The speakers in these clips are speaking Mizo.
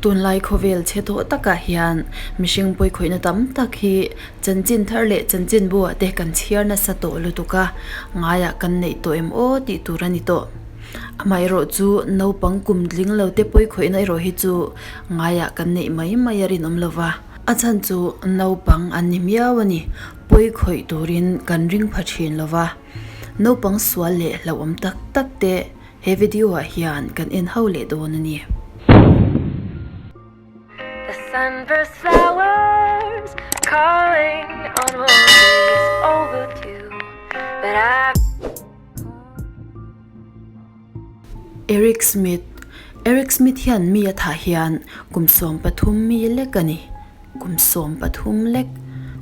Tunlai khawvel chhe tawh takah hian mihring pawikhawihna tam tak hi chanchin thar leh chanchin buah te kan chhiar nasa tawh lutuk a, ngaiah kan neih tawh em aw tih tur a ni tawh. Amaherawh chu naupang kum tling lo te pawikhawihna erawh hi chu ngaiah kan neih mai mai a rinawm lo va, a chhan chu naupang an ni miau a ni, pawikhawih turin kan ring pha thin lo va, naupang sual leh hlauhawm tak tak te He video ah hian kan en ho leh dawn a ni. The sunburst flowers calling on roses overdue But I Eric Smith Eric Smith hian mi a thah hian kum 13 mi lek a ni. Kum 13 lek.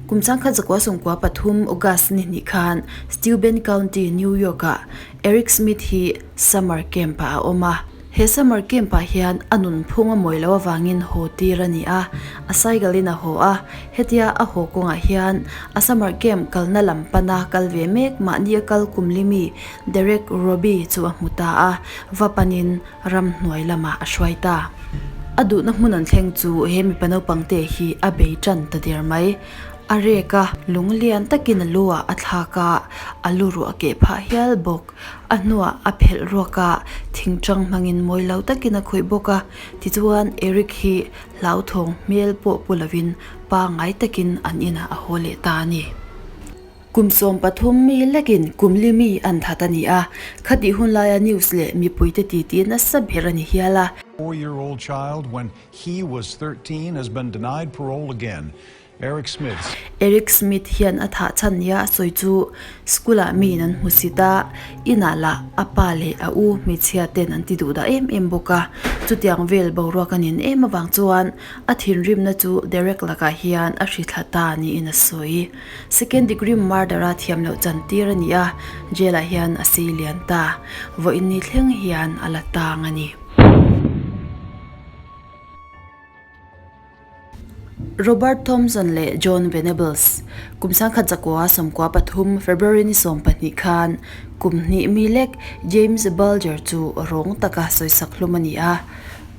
Kum changkhat zakua sawmkua pathum August ni hnih khan Steuben County, New York-ah Eric Smith hi summer camp-ah a awm a. He summer camp-ah hian a nunphung a mawi loh avangin haw tir a ni a, a cycle-in a haw a. Hetia a haw kawngah hian a summer camp kalna lam pana kal ve mek mahni a kal kum limi Derek Robbie chu a hmu ta a, va panin ramhnuai lamah a hruai ta. A duhna hmun an thleng chu he mipa naupang te hi a bei tan ta der mai. A rek a, lung lian takin a lu ah a thlak a, a lu ruah a keh phah hial bawk. A hnuah a phelh ruak a, thingtang hmangin mawi lo takin a khawih bawk a. Tichuan Eric hi hlauthawng hmel pawh pu lovin pangngai takin an inah a haw leh ta a ni. Kum 13 mi lekin kum li mi an that a ni a, khatih hun laia news leh mipuite titi nasa ber a ni hial a. Four-year-old child when he was 13 has been denied parole again. Eric Smith's. Eric Smith hian a thah chhan nia a sawi chu school-ah miin an hmu sit a, inah lah a pa leh a u hmeichhia ten an ti duh dah em em bawk a. Chutiang vel boruak a nin em avang chuan a thinrimna chu Derek lakah hian a hri thla ta niin a sawi. Second degree murder a thiam loh chan tir a ni a, jail ah hian a sei lian ta. Vawiin ni thleng hian a la tang a ni. Robert Thompson leh John Venables, kum sangkhat zakua 13 February ni 12 khan kum hnih mi lek James Bulger chu rawng taka sawisak hlum a ni a.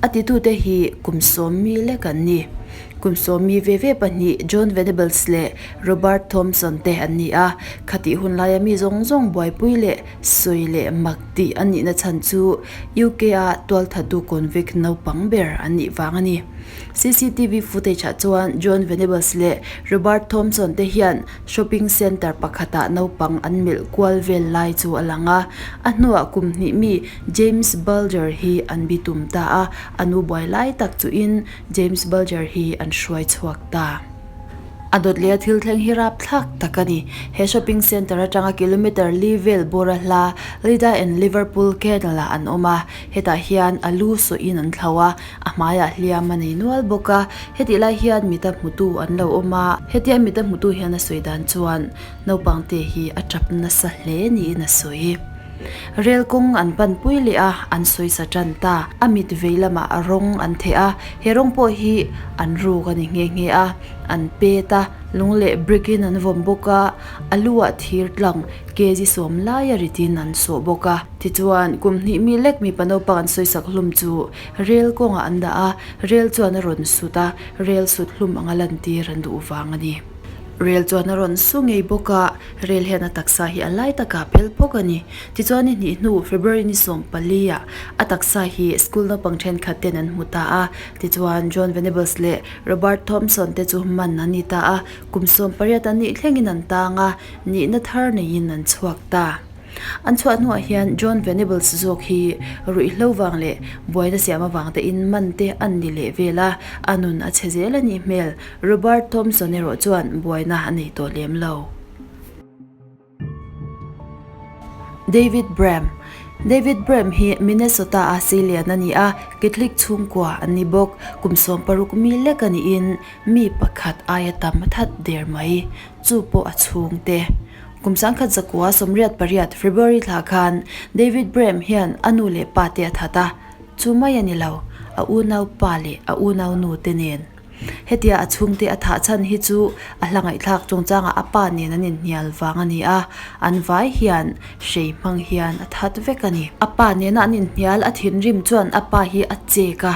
A titute hi kum sawm mi lek an ni. Kum sawm mi ve ve pahnih John Venables leh Robert Thompson te an ni a, khatih hun laia mi zawng zawng buaipui leh sawi leh mak tih an nihna chhan chu UK-a tualthatu convict naupang ber an nih vang a ni. CCTV footage-ah chuan John Venables leh Robert Thompson te hian Shopping centre pakhatah naupang an melh kual vel lai chu a lang a, a hnuah kum hnih mi James Bulger hi an bi tum ta a, a nu buai lai tak chuhin James Bulger hi an hruai chhuak ta. A dawt leh a thil thleng hi rapthlak tak a ni. He shopping centre atanga kilometre li vel bawra hla Lida and Liverpool Canal ah an awm a, hetah hian a lu sawhin an thlo a, A hmaiah hliam a nei nual bawk a, hetih lai hian mita hmutu an lo awm a, hetia mita hmutu hian a sawi dan chuan naupang te hi a tap nasa hle niin a sawi. Rel kawng an pan pui leh a, an sawi sa tan ta. A mit vei lamah rawng an theh a, he rawng pawh hi an ruk a ni nghe nghe a, an pet a, lung leh brick in an vawm bawk a, a lu ah thir tlang kg sawm laia ritin an sawh bawk a. Tichuan, kum hnih mi lek mipa naupang an sawisak hlum chu rel kawngah an dah a, rel chuan a rawn sut a, rel sut hlum anga lantir an duh vang a ni. Rel chuan a rawn su ngei bawk a, rel hian a taksa hi a lai takah a phel phawk a ni. Tichuan ni hnih hnu February ni 14 ah a taksa hi school naupang thenkhat ten an hmu ta a, tichuan John Venables leh Robert Thompson te chu man an ni ta a, kum 18 an nih thlengin an tang a, nihna thar neiin an chhuak ta. An chhuah hnuah hian John Venables zawk hi ruihhlo vang leh buaina siam avang te in man te an ni leh vel a, a nun a chhe zel a nih hmel. Robert Thompson erawh chuan buaina a nei tawh lem lo. David Bram David Bram hi Minnesota a seilian a ni a, Catholic chhungkua an ni bawk. Kum 16 mi lek a niin mi pakhat aia tam a that der mai. Chu pawh a chhungte. Kum 1998 February thla khan David Brem hian a nu leh pa te a that a, chu mai a ni lo, a unau pa leh a unau nu te nen. Hetia a chhungte a thah chhan hi chu a hla ngaihthlak chungchangah a pa nen an inhnial vang a ni a, an vai hian hrei hmang hian a that vek a ni. A pa nena an inhnial a thinrim chuan a pa hi a chek a,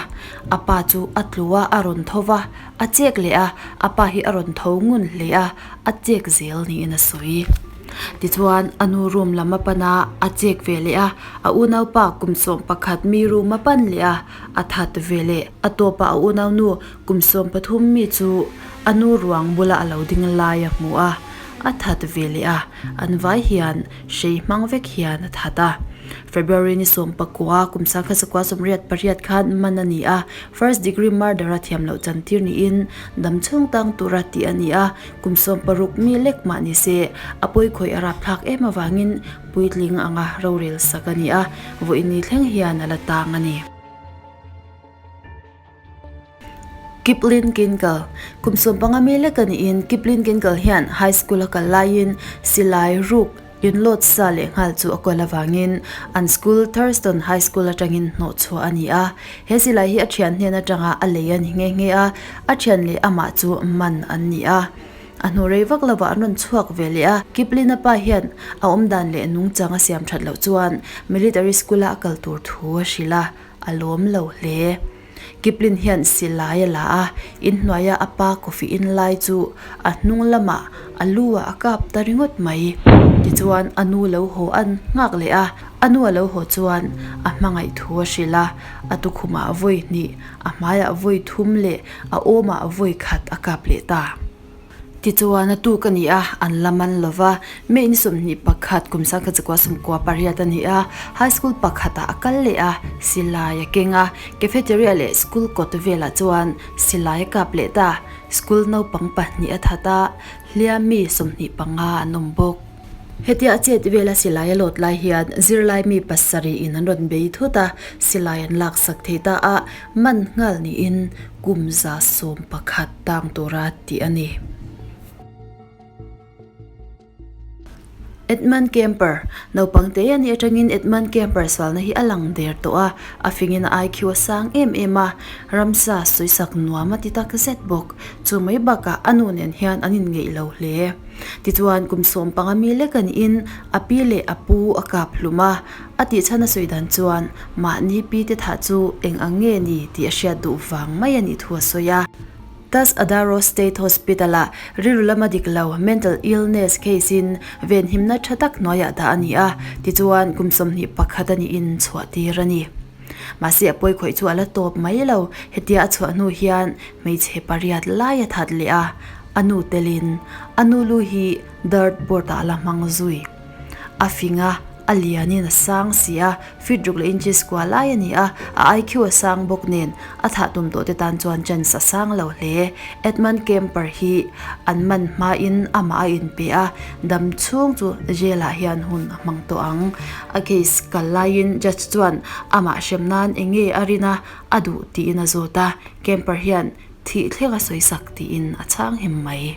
a pa chu a tlu a, a rawn tho va, a chek leh a, a pa hi a rawn tho ngun hle a, a chek zel niin a sawi. Tichuan, a nu room lam a pan a, a chek ve leh a, a unaupa kum 11 mi room a pan leh a, a that ve leh. A tawpah a unaunu kum 13 mi chu a nu ruang bula a lo ding lai a hmu a, a that ve leh a, an vai hian hrei hmang vek hian a that a. February ni 19 kum 1988 khan man a ni a, first degree murder a thiam loh chantir niin dam chhung tang tura tih a ni a, kum 60 mi lek mah ni se a pawikhawih a rapthlak em avangin puitling anga rorel sak a ni a, vawiin thleng hian a la tang a ni. Kiplin Kinkel, Kum 15 mi lek a niin Kiplin Kinkel hian high school a kal laiin silai ruk inload sa leh nghal chu a kawl avangin an school Thurston High School atangin hnawh chhuah a ni a. He silai hi a thian hnen atanga a lei a ni nghe nghe a, a thian leh amah chu man an ni a. A hnu rei vak lovah an rawn chhuak ve leh a, Kiplin-a pa hian a awmdan leh nungchang a siam that loh chuan military school-a a kal tur thu a hrilh a, a lawm lo hle. Kiplin hian silai a la a, inhnuaia a pa coffee in lai chu a hnung lamah a lu ah a kap ta ringawt mai. Tichuan a nu lo haw an nghak leh a, a nu a lo haw chuan a hmangaih thu a hrilh a, a tukhumah vawi hnih, a hmaiah vawi thum leh a awmah vawi khat a kap leh ta. Tichuan a tuk a ni a, an la man lo va. May ni 21 kum 1998 a ni a, high school pakhatah a kal leh a, silai a keng a, cafeteria leh school kawt velah chuan silai a kap leh ta. School naupang pahnih a that a, hliam mi 25 an awm bawk. Hetia a chet vela silai a lawt lai hian zirlai mi pasarih in an rawn bei thut a, silai an laksak thei ta a, man nghal niin kum 111 tang tura tih a ni. Edmund Kemper, Naupang te a nih atangin Edmund Kemper sualna hi a lang der tawh a, a fingin a IQ a sang em em a, ramsa sawisak nuam a ti tak zet bawk. Chu mai bakah a nu nen hian an inngeih lo hle. Tichuan kum 15 mi lek a niin a pi leh a pu a kap hlum a, a tihchhan a sawi dan chuan mahni pi te thah chu eng ang nge ni tih a hriat duh vang mai a nih thu a sawi a. Tas Adaro State Hospital-ah rilru lama dik lo, mental illness, case in venhimna tha tak hnuaiah dah a ni a, tichuan kum 21 a niin chhuah tir a ni. Mahse a pawi khawih chu a la tawp mai lo, hetia a chhuah hnu hian hmeichhe pariat lai a that leh a, a nu telin a nu lu hi dirt board ah a la hmang zui. A fing a, a lianin a sang si a, feet ruk leh inches kua lai a ni a, a IQ a sang bawk nen a thah tum tawh te tan chuan chance a sang lo hle. Edmund Kemper hi an man hmain amah a inpe a, dam chhung chu jail ah hian hun a hmang tawh ang. A case kal laiin judge chuan amah hrem nan eng nge a rin a, a duh tiin a zawt a, Kemper hian thih thleng a sawisak tiin a chhang hem mai.